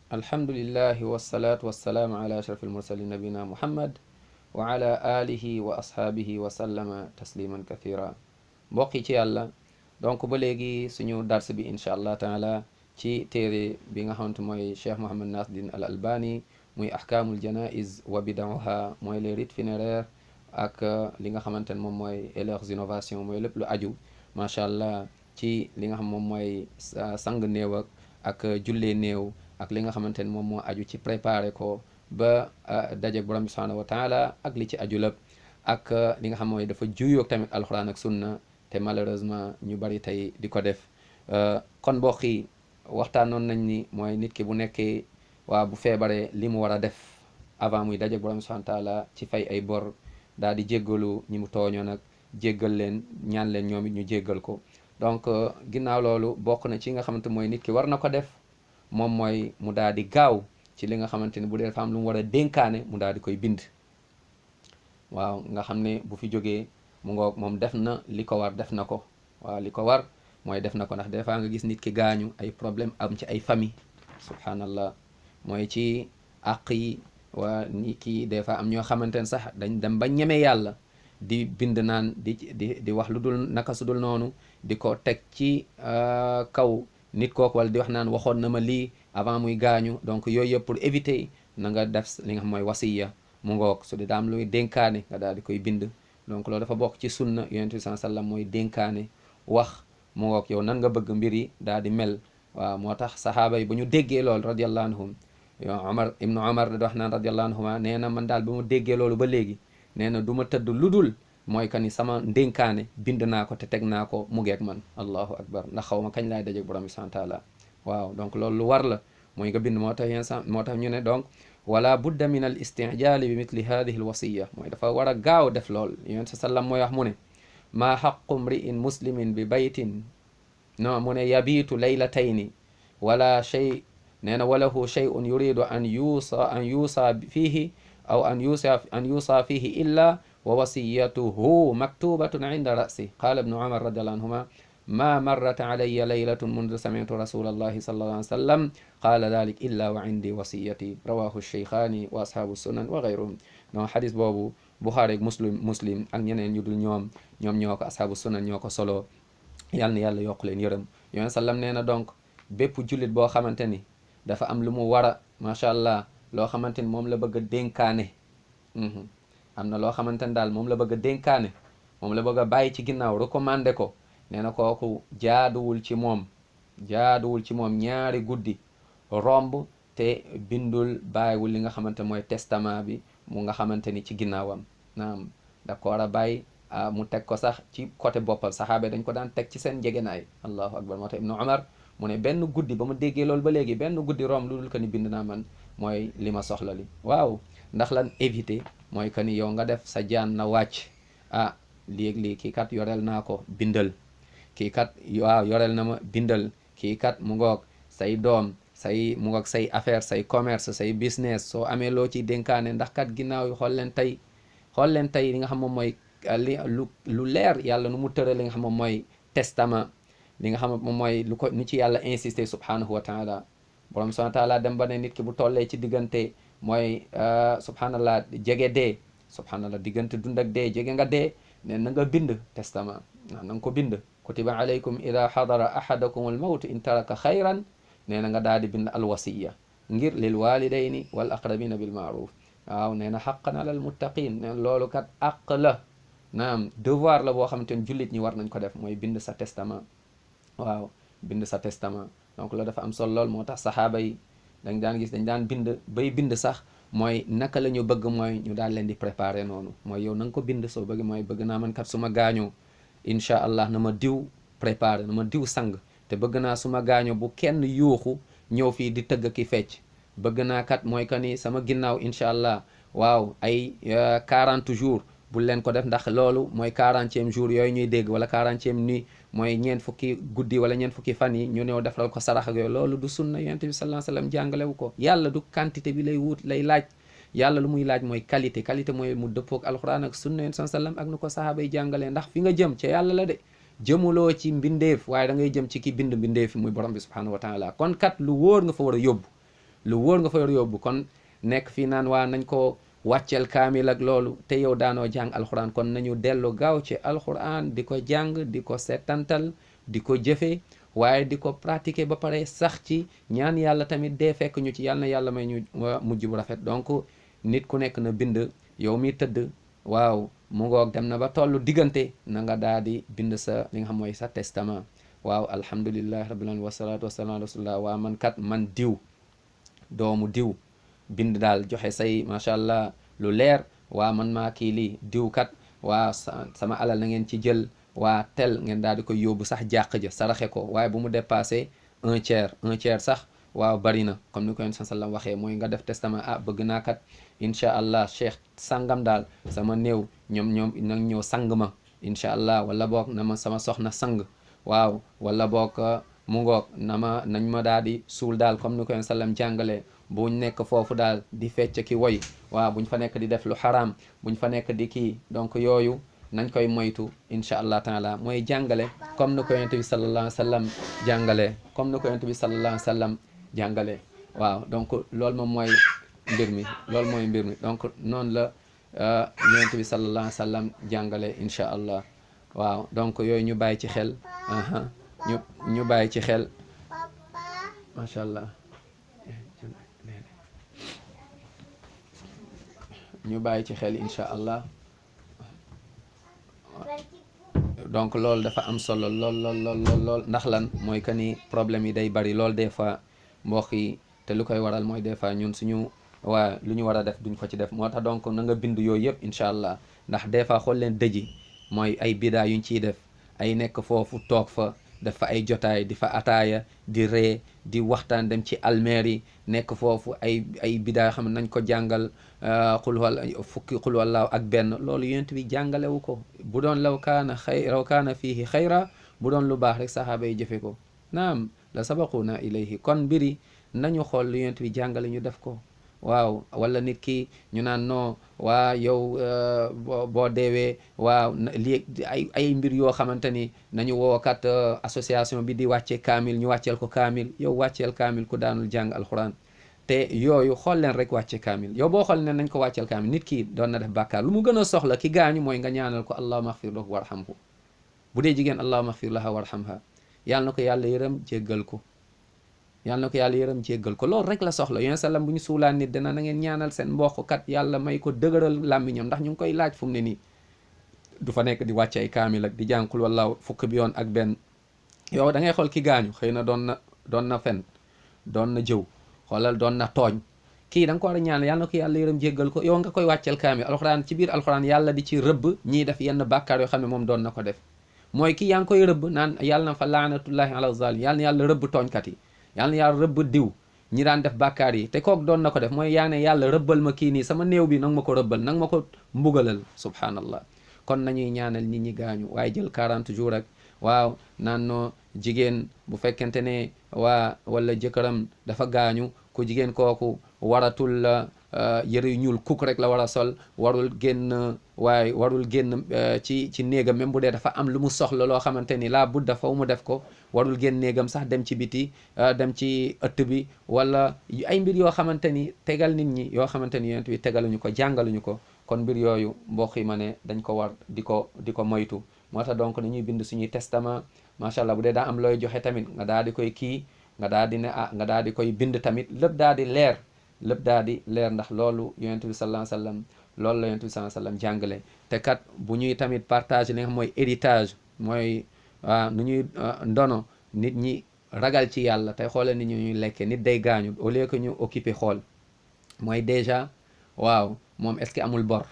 alhamdulillahi wassalatu wassalaamu ala ashrafil mursalin nabina muhammad wa ala alihi wa ashaabihi wa sallama tasliman kathira. mbokk yi ci yàlla, donc ba léegi suñu dars bi incha allah taala ci téere bi nga xamante mooy Cheikh Mouhammad Nasruddin al Albani, muy ahkaamul janaiz wa bid'aha, mooy les rites funéraires ak li nga xamante ne moom mooy et leurs innovations, mooy lépp lu aju macha allah ci li nga xam moom mooy sang néew ak jullee néew ak li nga xamante ne moom moo aju ci préparer ko ba daje borom bi subhanahu wa taala ak li ci aju lépp, ak li nga xam mooy dafa juyoog tamit alxuraan ak sunna, te malheureusement ñu bari tey di ko def. kon mbokk yi waxtaanoon nañ ni mooy nit ki bu nekkee bu feebaree li mu war a def avant muy daje borom bi subhanahu wa taala ci fay ay bor, daal di jéggalu ñi mu tooñoo nag, jéggal leen, ñaan leen ñoom it ñu jéggal ko. donc ginnaaw loolu bokk na ci nga xamante mooy nit ki war na ko def, moom mooy mu daal di gaaw ci li nga xamante ni bu dee dafa am lu mu war a dénkaane mu daal di koy bind. waaw nga xam ne bu fi jógee mu ngoog moom def na li ko war, def na ko. waaw li ko war mooy def na ko, ndax des fois nga gis nit ki gaañu ay problème am ci ay famille, subhanallah, mooy ci àq yi. waa nit ki des fois am ñoo xamante ne sax dañ dem ba ñeme yàlla di bind naan di wax lu dul naka su dul noonu, di ko teg ci kaw nit kooku, wala di wax naan waxoon na ma lii avant muy gaañu. donc yooyu yëpp pour éviter na nga def li nga xam mooy wasiya, mu ngoog su dee daam luy dénkaane nga daal di koy bind. donc loolu dafa bokk ci sunna yonent bi sallallahu alayhi wasallam, mooy dénkaane wax, mu ngoog yow nan nga bëgg mbir yi daal di mel. waaw moo tax sahaaba yi bu ñu déggee loolu radiyallahu anhum, ibnu Umar da wax naan radiyallahu anhuma, nee na man daal ba mu déggee loolu ba léegi, nee na du ma tëdd lu dul mooy que ni sama ndénkaane bind naa ko te teg naa ko mu ngeeg man. allahu akbar, ndax xaw ma kañ laay dajeeg borom bi subhanahu wa taala. waaw donc loolu lu war la, mooy nga bind. moo tax ñu ne donc wala budda min al istijali bi mithli hadihi al wasiya, mooy dafa war a gaaw def lool. yonent sallam mooy wax mu ne maa xaqu mri'in muslimin bi baytin, non mu ne yabiitu laylatayni wala shay, nee na walahu shay'un yuridu an yuusa fihi aw an yuusa fihi illa wa wasiyatuhu maktubatun inda ra'si. qala ibnu umar radiyallahu anhuma ma marrat alayya laylatun mundu sami'tu rasulallahi sallallahu alayhi wa sallam qala dhalik illa wa indi wasiyati, rawahu shaykhani wa ashabu sunan wa ghayruhum. donc hadis boobu Bukhari ak muslim ak ñeneen ñu dul ñoom ñoo ko ashabu sunan ñoo ko solo, yal na yàlla yokk leen yërëm. yonent sallam nee na donc bépp jullit boo xamante ni dafa am lu mu war a macha allah loo xamante ni moom la bëgg a dénkaane, am na loo xamante ni daal moom la bëgg a dénkaane, moom la bëgg a bàyyi ci ginnaaw, recommandé ko. nee na kooku jaaduwul ci moom ñaari guddi romb te bindul, bàyyiwul li nga xamante mooy testament bi mu nga xamante ni ci ginnaawam. naam da ko war a bàyyi mu teg ko sax ci côté boppam. saxaaba dañ ko daan teg ci seen njegenaay. allahu akbar. moo tax ibnu Umar mu ne benn guddi, ba mu déggee loolu ba léegi benn guddi romb lu dul que ni bind naa man mooy li ma soxla li. waaw ndax lan éviter mooy que ni yow nga def sa jaan na wàcc, léegi kii kat yoreel naa ko, bindal. kii kat yoreel na ma, bindal. kii kat mu ngoog say doom, mu ngoog say affaire, say commerce, say business, soo amee loo ciy dénkaane, ndax kat ginnaaw yi xool leen tey li nga xam moom mooy lu leer yàlla nu mu tëral li nga xam moom mooy testament, li nga xam moom mooy lu ko ni ci yàlla insisté subhanahu wa taala. borom subhanahu wa taala dem ba ne nit ki bu tollee ci diggante mooy subhanallah jege dee, subhanallah diggante dund ak dee, jege nga dee, ne na nga bind testament. na nga ko bind. kutiba alaykum ida xadara ahadakum al mawt in taraka xayran, nee na nga daal di bind alwasiya ngir lil walidayni wal aqrabina bil maaruf. waaw nee na xaqan alal muttaqin, nee loolu kat àq la, naam devoir la boo xamante ne jullit ñi war nañ ko def, mooy bind sa testament. waaw bind sa testament. donc loolu dafa am solo lool. moo tax saxaaba yi dañ daan bind bay bind sax mooy naka la ñu bëgg, mooy ñu daal leen di préparer noonu. mooy yow na nga ko bind soo bëgg, mooy bëgg naa man kat su ma gaañoo incha allah na ma diw préparer, na ma diw sang, te bëgg naa su ma gaañoo bu kenn yuuxu ñëw fii di tëgg ki fecc. bëgg naa kat mooy que ni sama ginnaaw incha allah waaw ay 40 jours bul leen ko def, ndax loolu mooy 40e jour yooyu ñuy dégg, wala 40e nuit, mooy ñeent fukki guddi wala ñeent fukki fan yi ñu ñëw defal ko sarax ak yooyu. loolu du sunna, yonent bi sallallahu alayhi wasallam jàngalewu ko. yàlla du quantité bi lay laaj, yàlla lu muy laaj mooy qualité mooy mu dëppook alquran ak sunna yonent sallallahu alayhi wasallam ak nu ko sahaaba yi jàngalee. ndax fi nga jëm ca yàlla la de, jëmuloo ci mbindeef, waaye da ngay jëm ci ki bind mbindeef muy borom bi subhanahu wa taala. kon kat lu wóor nga fa war a yóbbu, lu wóor nga fa yóbbu. kon nekk fii naan waa nañ ko wàcceel kaamil ak loolu te yow daanoo jàng alxuraan. kon nañu dellu gaaw ci alxuraan di ko jàng di ko setantal di ko jëfe waaye di ko pratiquer ba pare sax ci ñaan yàlla tamit dee fekk ñu ci yàlla na yàlla may ñu mujj bu rafet. donc nit ku nekk na bind yow mi tëdd waaw mu ngoog dem na ba tollu diggante na nga daal di bind sa li nga xam mooy sa testament. waaw alhamdulillahi rabbil alamin wasalaatu wasalaam ala rasulillah waa man kat man diw doomu diw bind daal joxe say macha allah lu leer waa man maa kii lii diw kat waa sama alal na ngeen ci jël waa tel ngeen daal di koy yóbbu sax jàq ja saraxe ko waaye bu mu dépassé un tiers sax waaw bari na comme ni ko yonent sallam waxee mooy nga def testament bëgg naa kat incha allah cheikh sangam daal sama néew ñoom nag ñëw sang ma incha allah wala boog na ma sama soxna sang waaw wala boog mu ngoog nañ ma daal di suul daal comme ni ko yonent sallam jàngalee buñ nekk foofu daal di fecc ki woy waaw buñ fa nekk di def lu xaraam buñ fa nekk di kii donc yooyu nañ koy moytu incha allah taala mooy jàngale comme ni ko yonent bi sallallahu alayhi wa sallam jàngale comme ni ko yonent bi sallallahu alayhi wa sallam jàngale waaw donc loolu moom mooy mbir mi donc noonu la yonent bi sallallahu alayhi wa sallam jàngale incha allah waaw donc yooyu ñu bàyyi ci xel ñu bàyyi ci xel macha allah ñu bàyyi ci xel incha allah donc loolu dafa am solo lool ndax lan mooy que ni problème yi day bari lool des fois mbokk yi te lu koy waral mooy des fois ñun suñu waa lu ñu war a def duñ ko ci def moo tax donc na nga bind yooyu yëpp incha allah ndax des fois xool leen dëji mooy ay bidaa yuñ ciy def ay nekk foofu toog fa def fa ay jotaay di fa ataaya di ree di waxtaan dem ci almeer yi nekk foofu ay bidaa yoo xam ne nañ ko jàngal fukki xul wallaahu ak benn loolu yonent bi jàngalewu ko bu doon law kaana fiihi xayra bu doon lu baax rek saxaaba yi jëfe ko naam la sabaquna ilayhi kon mbiri nañu xool lu yonent bi jàngale ñu def ko waaw wala nit ki ñu naan non waa yow boo deewee waaw lii ay mbir yoo xamante ni nañu wookat association bi di wàcce kaamil ñu wàcceel ko kaamil yow wàcceel kaamil ku daanul jàng alxuraan te yooyu xool leen rek wàcce kaamil yow boo xool ne nañ ko wàcceel kaamil nit ki doon na def bàkkaar lu mu gën a soxla ki gaañu mooy nga ñaanal ko allahumma axfir lahu warhamhu bu dee jigéen allahumma axfir laha warhamha yàlla na ko yàlla yërëm jéggal ko yàlla na ko yàlla yërëm jéggal ko loolu rek la soxla yonent sallam bu ñu suulaan nit dina na ngeen ñaanal seen mbokk kat yàlla may ko dëgëral làmmiñam ndax ñu ngi koy laaj fu mu ne nii du fa nekk di wàcce ay kaamil ak di jàngkul wala fukk bi yoon ak benn yow da ngay xool ki gaañu xëy na doon na fen doon na jëw xoolal doon na tooñ kii da nga ko war a ñaanal yàlla na ko yàlla yërëm jéggal ko yow nga koy wàcceel kaamil alxuraan ci biir alxuraan yàlla di ci rëbb ñiy def yenn bàkkaar yoo xam ne moom doon na ko def mooy kii yaa ngi koy rëbb naan yàlla na fa laanatullahi ala zalim yàlla na yàlla rëbb tooñkat yi yàlla na yàlla rëbb diw ñi daan def bàkkaar yi te kook doon na ko def mooy yaa ne yàlla rëbbal ma kii nii sama néew bi nang ma ko rëbbal nang ma ko mbugalal subhanallah kon nañuy ñaanal nit ñi gaañu waaye jël 40 jours ak waaw naan noo jigéen bu fekkente ne wala jëkkëram dafa gaañu ku jigéen kooku waratul yëre yu ñuul kuk rek la war a sol warul génn warul génn ci néegam même bu dee dafa am lu mu soxla loo xamante ni laa budda faw mu def ko warul génn néegam sax dem ci biti dem ci ëtt bi wala ay mbir yoo xamante ni tegal nit ñi yoo xamante ni yonent bi tegaluñu ko jàngaluñu ko kon mbir yooyu mbokk yi ma ne dañ ko war di ko moytu moo tax donc nañuy bind suñuy testament macha allah bu dee daa am looy joxe tamit nga daal di koy kii nga daal di ne nga daal di koy bind tamit lépp daal di leer ndax loolu yonent bi sallallahu alayhi wa sallam loolu la yonent bi sallallahu alayhi wa sallam jàngale te kat bu ñuy tamit partage li nga xam mooy héritage mooy nu ñuy ndono nit ñi ragal ci yàlla tey xoolal nit ñuy lekkee nit day gaañu au lieu que ñu occupé xool mooy déjà waaw moom est-ce que amul bor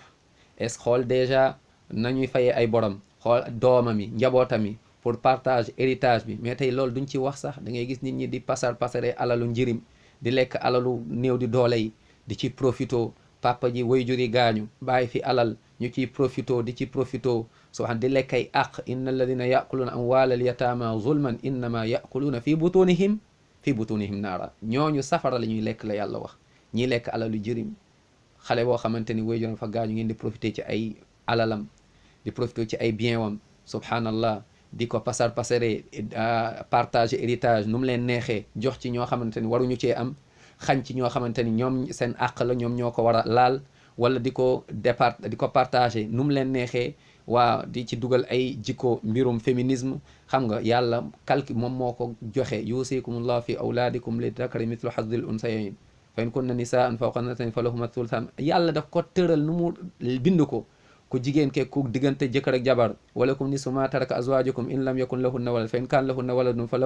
est-ce xool déjà nañuy fayee ay borom xool doomam yi njabootam yi pour partage héritage bi mais tey loolu duñ ci wax sax da ngay gis nit ñi di pasare alalu njirim di lekk alalu néew di doole yi di ci profito papa ji waajur yi gaañu bàyyi fi alal ñu ciy profito di ci profito soo xam di lekk ay àq inna alladina yaquluuna amwaalal yataama zulman innama yaquluuna fi butunihim naara ñooñu safara la ñuy lekk la yàlla wax ñiy lekk alalu jirim xale boo xamante ni waajuram fa gaañu ngeen di profité ci ay alalam di profité ci ay bien wam subhanallah di ko pasare partage héritage nu mu leen neexee jox ci ñoo xamante ni waruñu cee am xañ ci ñoo xamante ni ñoom seen àq la ñoom ñoo ko war a laal wala di ko partager nu mu leen neexee waaw di ci dugal ay jikko mbirum féminisme xam nga yàlla moom moo ko joxe yusikumullahu fi awlaadikum li dakari mithlu hazzil unsayayn fa in kunna nisaan fawqa natayni fa lahuma thuluthan yàlla daf ko tëral nu mu bind ko ku jigéen ke ku diggante jëkkër ak jabar walakum nisfu ma taraka azwajukum in lam yakun lahunna walad fa in kan lahunna waladun fa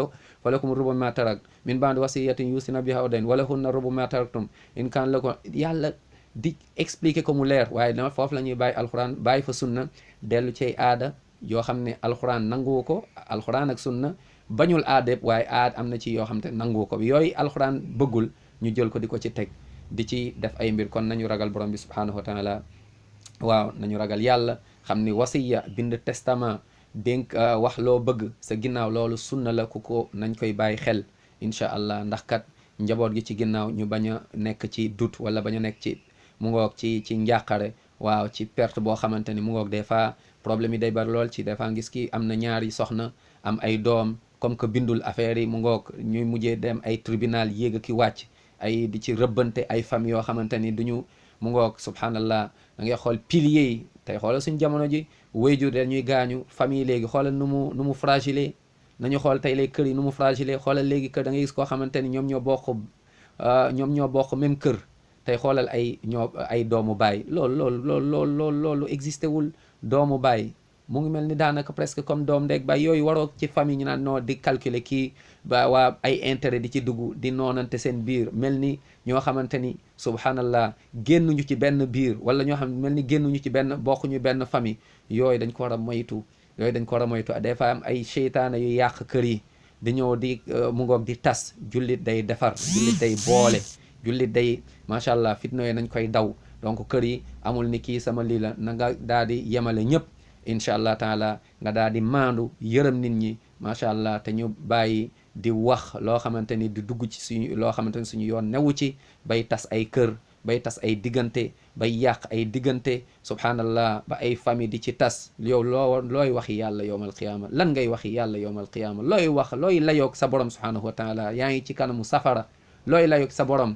lakum rubu ma tarak min ba'di wasiyatin yusina biha aw dayn walahunna rubu ma taraktum in kan lakum yàlla di expliquer ko mu leer waaye dama foofu la ñuy bàyyi alxuraan bàyyi fa sunna dellu ci aada yoo xam ne alxuraan nanguwu ko alxuraan ak sunna bañul aada yëpp waaye aada am na ci yoo xam te nanguwu ko yooyu alxuraan bëggul ñu jël ko di ko ci teg di ci def ay mbir kon nañu ragal borom bi subhanahu wa taala waaw nañu ragal yàlla xam ni wasiya bind testament dénk wax loo bëgg sa ginnaaw loolu sunna la ku ko nañ koy bàyyi xel incha allah ndax kat njaboot gi ci ginnaaw ñu bañ a nekk ci doute wala bañ a nekk ci mu ngoog ci njàqare waaw ci perte boo xamante ni mu ngoog des fois problème yi day bari lool ci des fois ngis ki am na ñaari soxna am ay doom comme que bindul affaire yi mu ngoog ñuy mujjee dem ay tribunal yéeg a ki wàcc ay di ci rëbbante ay famille yoo xamante ni duñu mu ngoog subhanallah da ngay xool piliers yi tey xoolal suñ jamono ji waajur dañuy gaañu famille léegi xoolal nu mu fragile nañu xool tey léegi kër yi nu mu fragile xoolal léegi kër da ngay gis koo xamante ni ñoom ñoo bokk même kër tey xoolal ay doomu baay loolu existé wul doomu baay mu ngi mel ni daanaka presque comme doom ndeg baay yooyu waroo ci famille ñu naan noo di calculer kii waa ay intérêt di ci dugg di noonante seen biir mel ni ñoo xamante ni subhanallah génnuñu ci benn biir wala ñoo xam mel ni génnuñu ci bokkuñu benn famille yooyu dañ ko war a moytu des fois am ay seytaane yu yàq kër yi di ñëw di mu ngoog di tas jullit day defar jullit day boole jullit day macha allah fitna yooyu nañ koy daw donc kër yi amul ni kii sama lii la na nga daal di yemale ñëpp incha allah taala nga daal di maandu yërëm nit ñi macha allah te ñu bàyyi di wax loo xamante ni di dugg ci suñu loo xamante ni suñu yoon newu ci bay tas ay kër bay tas ay diggante bay yàq ay diggante subhanallah ba ay famille di ci tas yow looy waxi yàlla yowmal qiyaama lan ngay waxi yàlla yowmal qiyaama looy layoog sa borom subhanahu wa taala yaa ngi ci kanamu safara looy layoog sa borom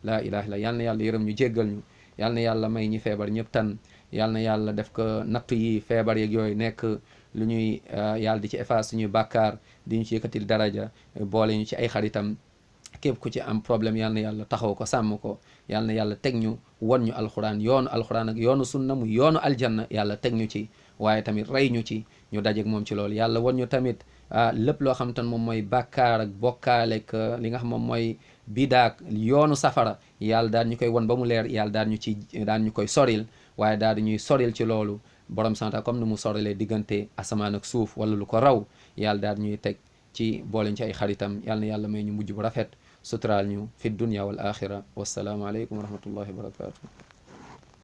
laa ilaha illa yal na yàlla yërëm ñu jéggal ñu yal na yàlla may ñi feebar ñëpp tan yal na yàlla def ko nattu yi feebar yeeg yooyu nekk lu ñuy yàlla di ci efface suñuy bàkkaar di ñu ci yëkkatil daraja boole ñu ci ay xaritam képp ku ci am problème yal na yàlla taxaw ko sàmm ko yal na yàlla teg ñu won ñu alxuraan yoonu alxuraan ak yoonu sunna mu yoonu aljanna yàlla teg ñu ci waaye tamit rey ñu ci ñu dajeeg moom ci loolu yàlla won ñu tamit lépp loo xam te ne moom mooy bàkkaar ak bokkaale ak li nga xam moom mooy bidaak yoonu safara yàlla daal ñu koy won ba mu leer yàlla daal ñu koy soril waaye daal di ñuy soril ci loolu borom santa comme ni mu sorilee diggante asamaan ak suuf wala lu ko raw yàlla daal ñuy teg ci booleñ ci ay xaritam yàlla na yàlla may ñu mujj bu rafet suturaal ñu fi dunya wal axira wassalaamu aleykum wa rahmatullahi wa barakatuh